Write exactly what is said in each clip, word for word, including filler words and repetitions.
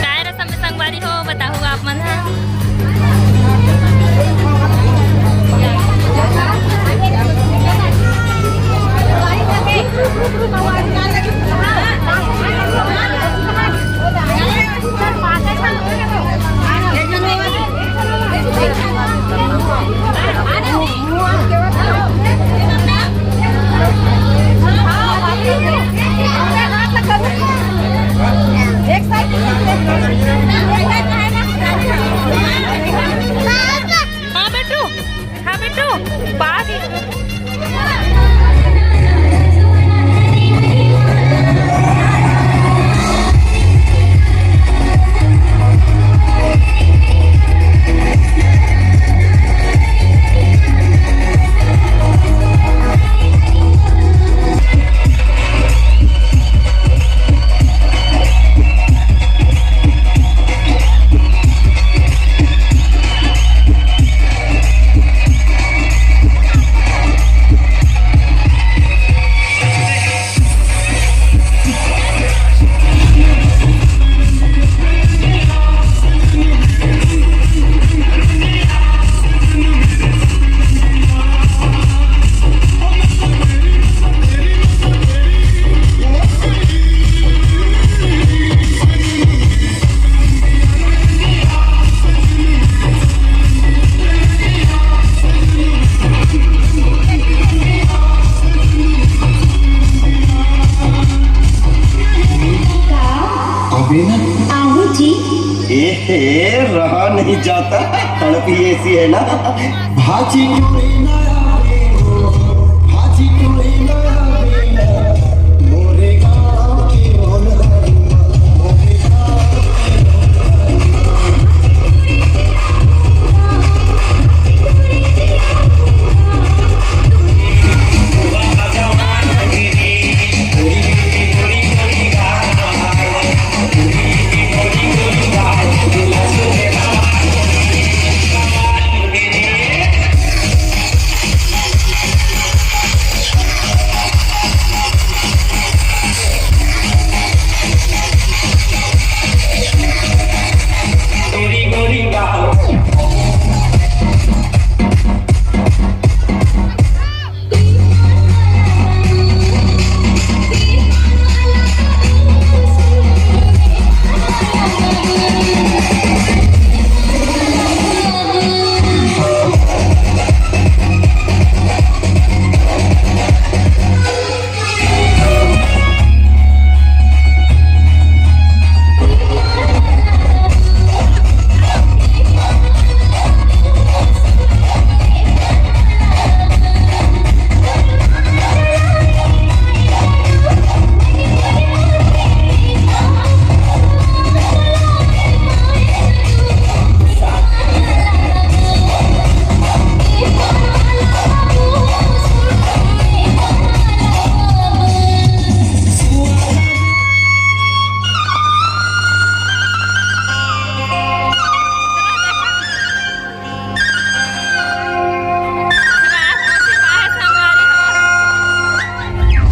काय रसम में संगवारी हो, बताहू आप मन ह। हाँ बेटू, हाँ बेटू, बात। अबे ना। आहू जी। ए हे, रहा नहीं जाता, तड़प ही ऐसी है ना। भाजी क्यों रे ना आवे हो, भाजी क्यों रे ना आवे ना, मोरे गाँव के मोहन।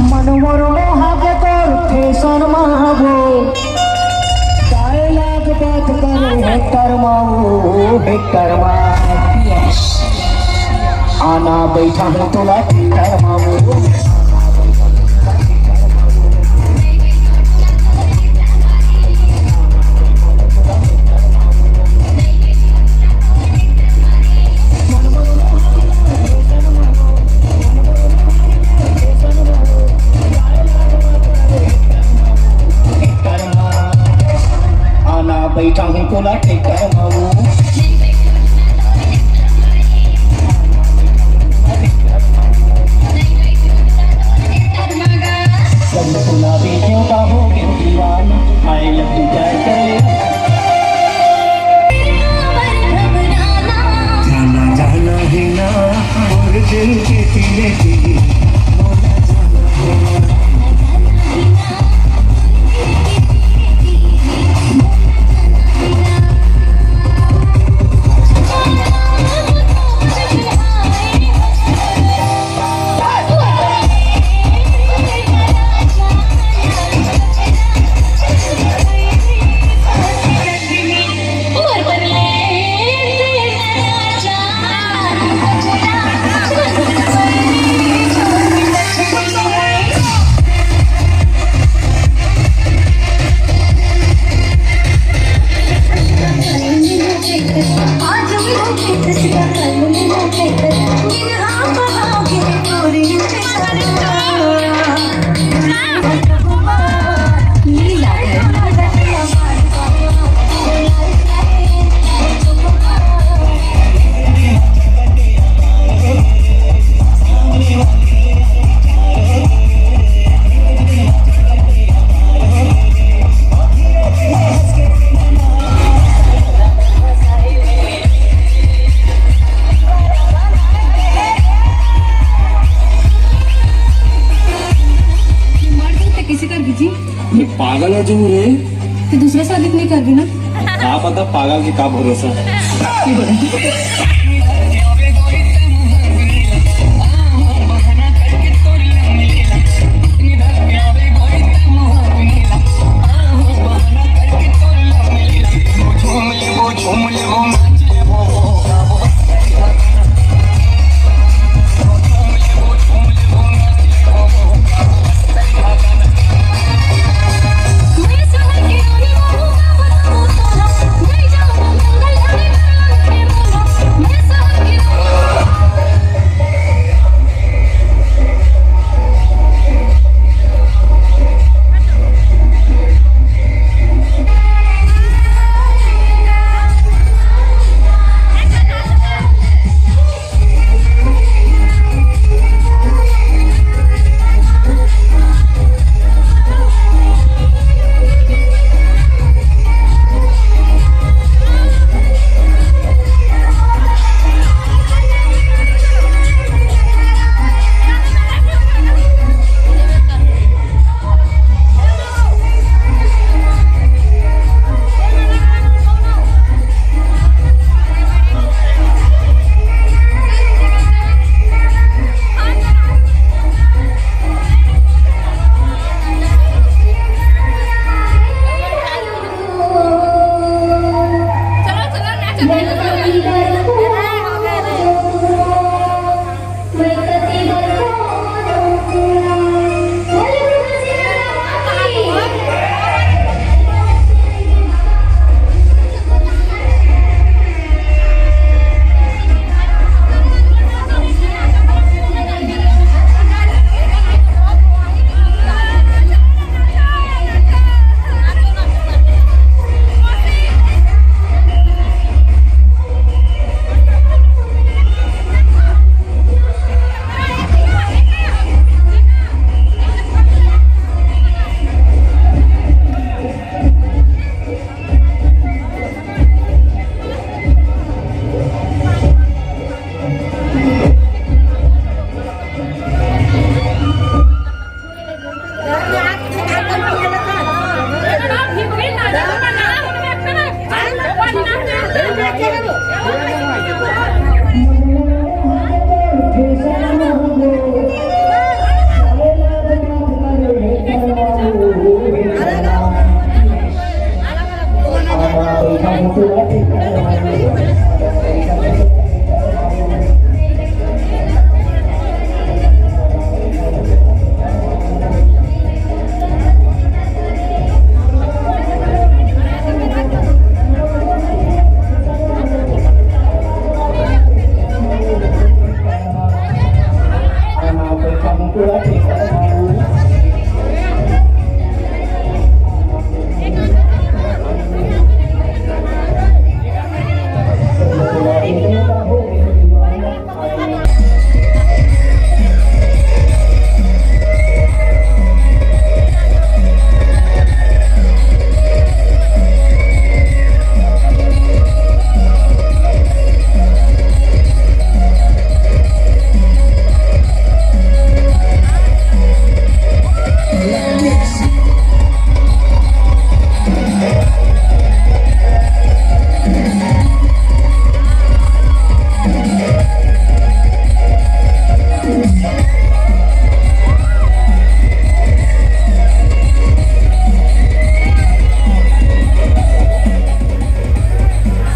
मन मोर मोहा के तोर फैशन मा हवो। Dialogue बात करे हेक्टर मा वो, हेक्टर मा। आना बैठा हूँ तोला ट्रैक्टर मा वो। आना बैठा हूँ तोला ट्रैक्टर मा वो। संतुला भी क्यों का हो गयो दीवाना, I love you। तू दूसरे शादी नहीं कर दी ना? का पता, पागल के का भरोसा।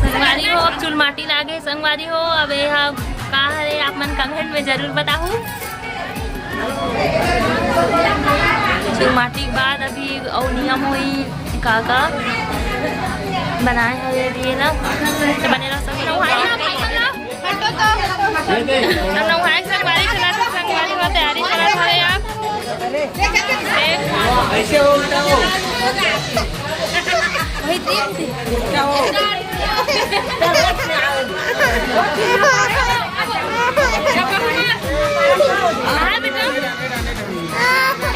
संगवारी हो, अब चुलमाटी लागे। संगवारी हो, अब ये ह का हरे, आप मन comment में जरूर बताहू। चुलमाटी के बाद अभी अउ नियम होई, का का बनाए हवे अभी ये ला। तो बने रहो सब। नौहाई ना भाई, हम लोग। हम नौहाई के संगवारी चलत हे, संगवारी हो तैयारी चलत हवे आप। ऐसे हो बेटा, हो। वही दीप थी। हाँ बेटा।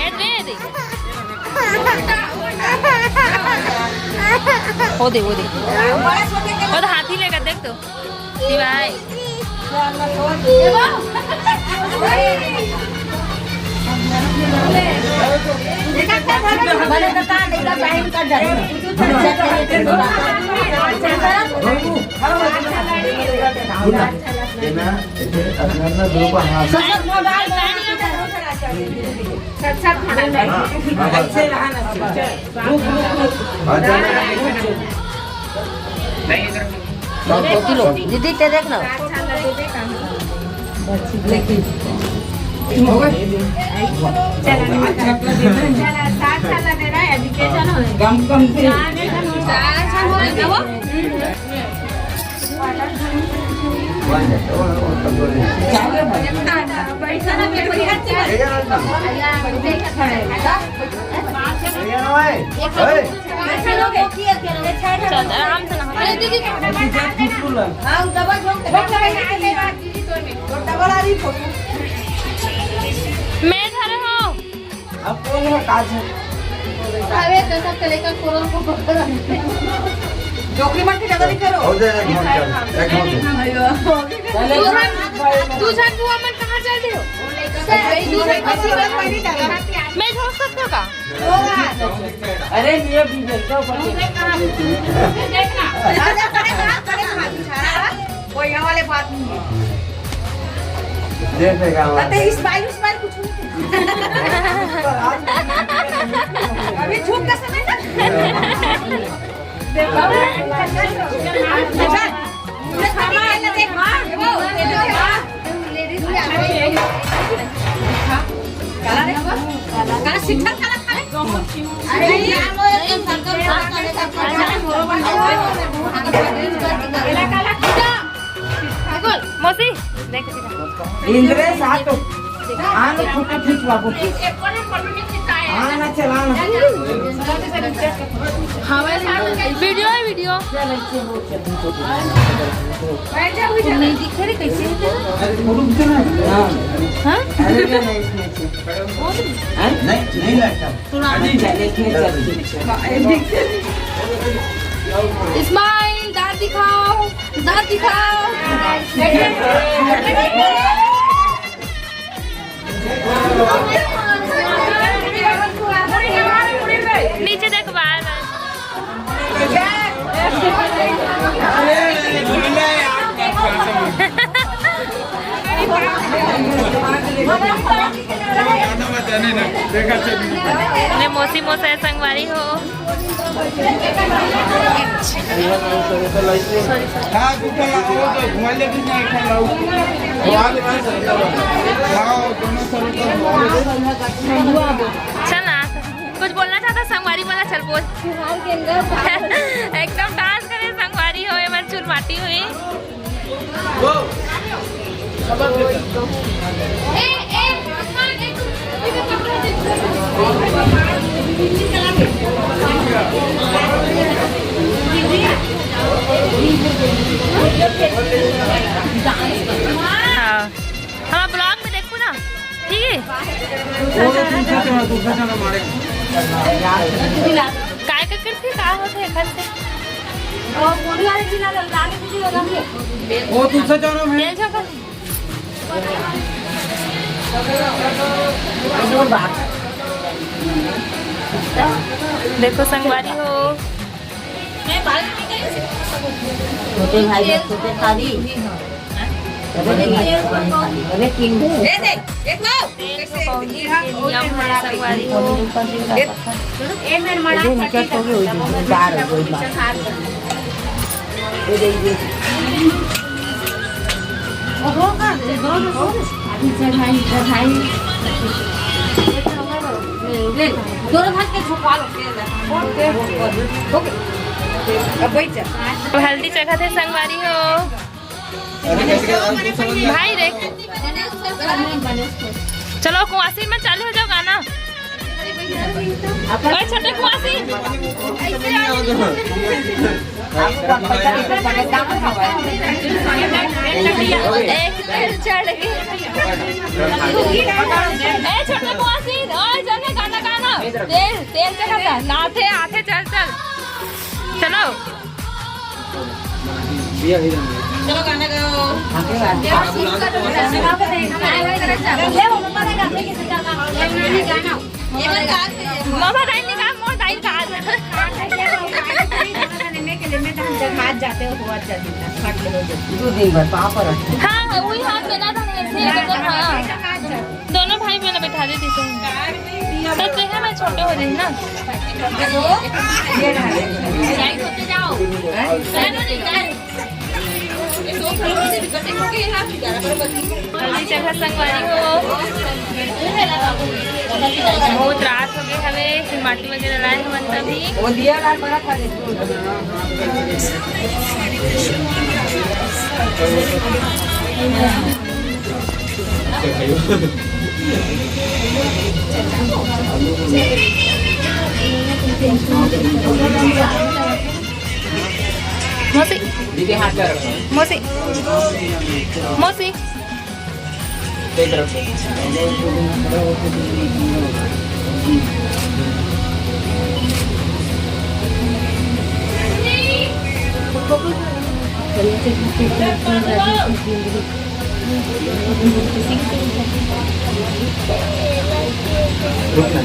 ए, दे दे। वो दे, वो दे। वो तो हाथी लेगा, देख तो। शिवाय। दीदी, ते देख ना। चल, आराम से नहा। अरे दीदी, मैं धरे हो। अब कौन है काज है? अरे, तो सब चलेगा, कोरोना को पकड़। जोकरी मत के ज्यादा नहीं करो। हो जाए, एक मिनट, एक मिनट। तू झन, तू झन बुआ मन कहाँ चल रहे हो? मैं ढोक सकता का? अरे, ये भी देखो, ऊपर से। देखना। कोई ये वाले बात नहीं है। देख लेगा हमारा। अरे, smile, smile कुछ नहीं। अभी झुक का समय ना। देखो। अच्छा, मुझे खाना है ना, देख। हाँ, वो, दे दो, हाँ। काला रे? काला शिक्षा काला खा ले। अरे, ये लो, ये तो शक्कर खा, खा ले, शक्कर खा ले। मौसी, देख। इंद्रेश, आ तो, आ ना, फोटो खींच बाबू। आ ना, चला ना। वीडियो है, वीडियो। नहीं दिखे रे, कैसे है तेरा? हाँ? अरे, नहीं, नहीं, नहीं। नहीं, नहीं लगता। स्माइल, दांत दिखाओ, दांत दिखाओ। नीचे देख, बाल। ने मौसी मौसा है, संगवारी हो। चल ना, कुछ बोलना चाहता संगवारी मन ला, चल बोल। एकदम डांस करे संगवारी हो, ये मन चुलमाटी हुई। हाँ, हमारा ब्लॉग में देखो ना, ठीक है? वो तो दूसरा चैनल, दूसरा चैनल मारे। काय का करथे, का होथे एखर से? वो पूरी वाली चैनल डाल दीजिए, वो रंग। वो दूसरा चैनल है। तेल झोंका। देखो संगवारी हो। छोटे भाई लोग छोटे थारी। अरे किंग। ए देख, देख लो। तेल झोंकौनी के नियम है संगवारी हो। ए मेर मना। बार हो गई बार। दोनों हाथ के झुकवा लो। अब बैठ जा। अब हल्दी चघत हे संगवारी हो। भाई रे, चलो कुआसी में चालू हो जाओ गाना। ओए छोटे कुआसी। एक तेल चढ़ गई। ए छोटे कुआसी, ओए चल ना गाना गाना। तेल, तेल चढ़ा था। आथे, आथे, चल, चल। चलो। चलो गाना गाओ। ममा दाई निकाल, मोर दाई निकाल। दू दिन बाद पापड़ रखे। हाँ, हाँ, वही हाथ में ना था, ऐसे ही करके, हाँ। दोनों भाई मैंने बैठा देती थी। तो तेरे में छोटे हो रही ना। जल्दी चल संगवारी हो, बहुत रात हो गए हवे, फिर माटी वगैरह लाए हमन तभी। वो दिया लाल बड़ा खा ले। मौसी, दीदी हाथ पे रखो। मौसी, मौसी। एक तरफ से। रुकना।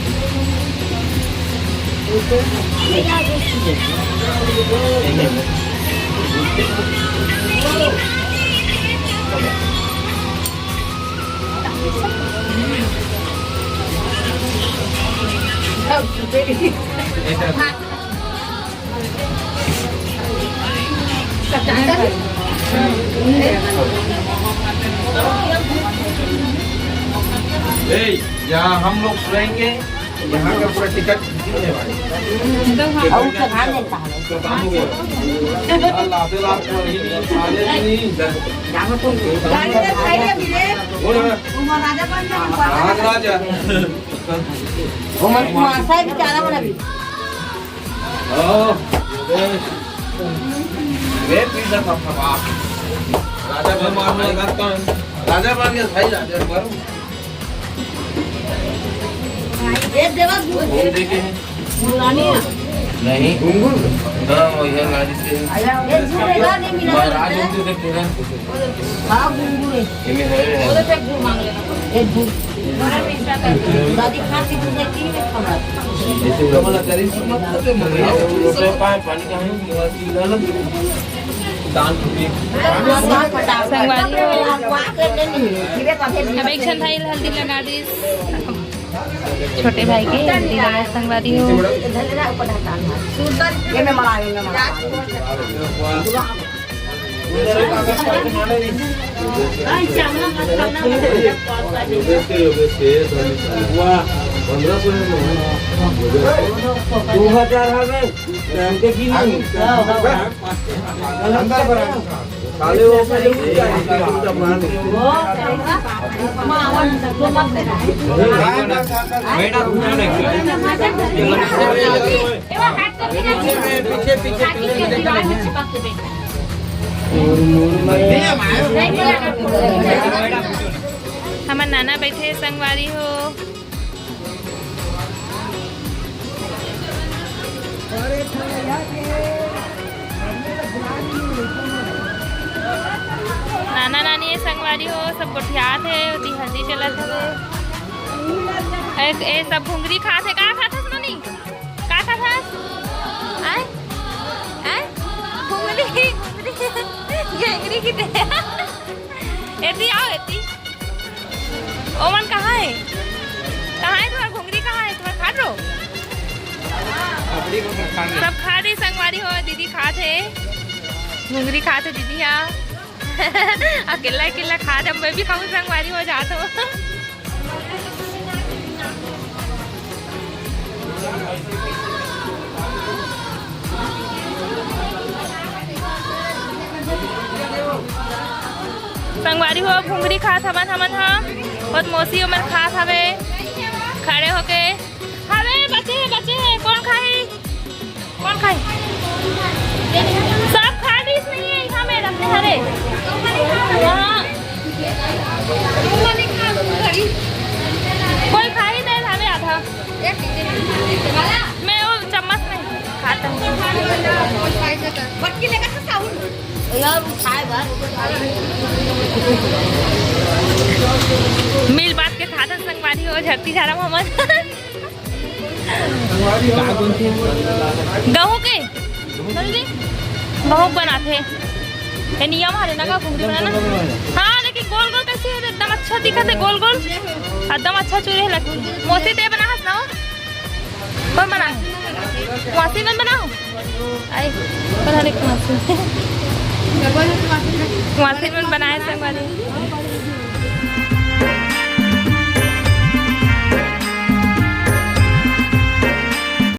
ए, यहाँ हम लोग सोएंगे, यहाँ का पूरा टिकट बुकिंग है भाई। और चढ़ा देता है। तो काम हो गया। लाते लात को ही साले नहीं। जाओ तुम। गाड़ी में खाइए भी रे। बोल। वो महाराजा बन गया, महाराज राजा। वो मन मासा है बेचारा वाला भी। ओ, वे, वे पीछा था बाप। राजा बन मारने लगा तो राजा बन गया भाई, राजा मारो। ये देवा घूम देखे हैं। नहीं। घूंघरू? हाँ, वो ये नारी से। ये झूलेगा नहीं मिला। महाराज उनसे देखे हैं। हाँ, घूंघरू है। ये में है। वो तो फिर घूम मांग लेना। ये घूम। दादी खांसी घूम लेती है, खाना। जैसे वो वाला करीब से मत करते, मगर ये तो पानी का है, मोबाइल की ललक। दान। संगवारी हो। अब एक झन भाई हल्दी लगा दिस। छोटे भाई के हल्दी लगा, संगवारी हो। दू हजार हवे, हमके की नहीं। अंदर पर आ। साले वो पहले उठ जाए, उनका plan। पीछे, पीछे, पीछे, पीछे। हमर नाना बैठे संगवारी हो। नाना नानी हे, संगवारी हो, सब गोठियात हे, ओती हल्दी चलत हवे। ए, ए, सब घुंगरी खात हे। का खात हस नोनी? का खात हस? आय? आय? घुंगरी, घुंगरी। घुंगरी की दे। एती आओ, एती। ओमन कहाँ हे? कहाँ हे तुम्हार घुंगरी, कहाँ हे तुम्हार खात रो? सब खा रही संगवारी हो, दीदी खात हे, घुंगरी खात हे दीदी हा। अकेला अकेला खात हे, मैं भी खाऊं संगवारी हो, जात हो। संगवारी हो, घुंगरी खात हवन हमन ह, बहुत मौसी उमर खात हवे, खड़े होके। हवे, बचे हे, बचे हे, कौन खाही? कौन खाही? सब खा लीस नहीं है, इहाँ में रखने हरे। हाँ। कोई खाही नहीं, हवे आधा। मैं वो चम्मच में खाता हूँ। बटकी लेकर तो साउंड। यार, उठाए बर। मिल बात के खाथन संगवारी हो, झरती झारा हमन। गहूं के? गहूं बनाथे। ये नियम हरे ना का, घुघरी बनाना। हाँ, लेकिन गोल गोल कैसे हे? एकदम अच्छा दिखत हे, गोल गोल। एकदम अच्छा चुरे हे लगथे। मौसी ते बनाहस ना हो? कोन बनाए? मौसी मन बनाओ। आई, पता नहीं कौन सी। मौसी मन बनाए संगवारी।